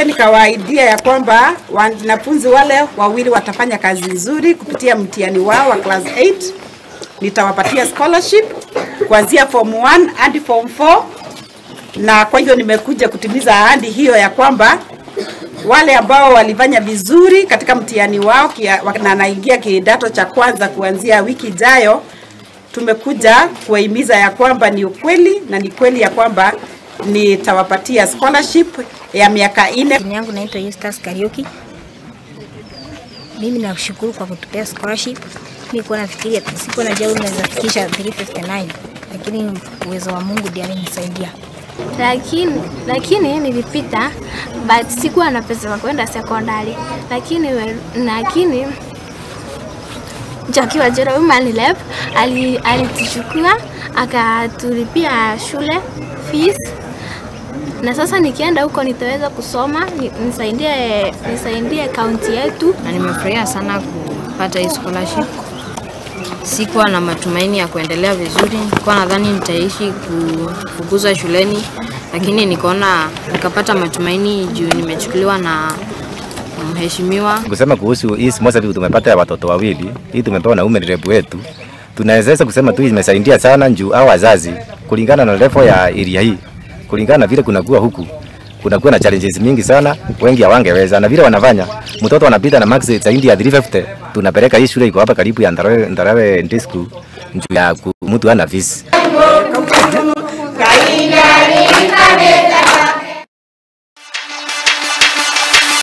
Nikawaidia ya kwamba wanafunzi wale wawili watafanya kazi nzuri kupitia mtihani wao wa class 8. Nitawapatia scholarship kuanzia form 1 hadi form 4, na kwa hiyo nimekuja kutimiza ahadi hiyo ya kwamba wale ambao walifanya vizuri katika mtihani wao na naingia kidato cha kwanza kuanzia wiki ijayo, tumekuja kuwahimiza ya kwamba ni ukweli na ni kweli ya kwamba nitawapatia scholarship ya miaka 4. Jina yangu naitwa Eustace Kariuki. Mimi nashukuru kwa kutupea scholarship. Mimi kwa nafikiria sikuwa najua unaweza fikisha 359, lakini uwezo wa Mungu ndiye alinisaidia. Lakini nilipita, but sikuwa na pesa za kwenda sekondari. Lakini Jackie Wajera Women Rep alituchukua akatulipia shule fees, na sasa nikienda huko nitaweza kusoma, nisaidie kaunti yetu. Na nimefurahia sana kupata hii scholarship. Sikuwa na matumaini ya kuendelea vizuri, nilikuwa nadhani nitaishi kufukuzwa shuleni, lakini nikaona nikapata matumaini juu nimechukuliwa na mheshimiwa. Kusema kuhusu hii scholarship tumepata ya watoto wawili, hii tumepewa na Women Rep wetu, tunaweza kusema tu imesaidia sana juu hao wazazi kulingana na level ya area hii, kulingana na vile kunakuwa huku, kunakuwa na challenges mingi sana, wengi hawangeweza. Na vile wanafanya, mtoto anapita na max zaidi ya 350, tunapeleka hii shule iko hapa karibu ya Ndarawe Ndisku, juu ya mtu ana fees.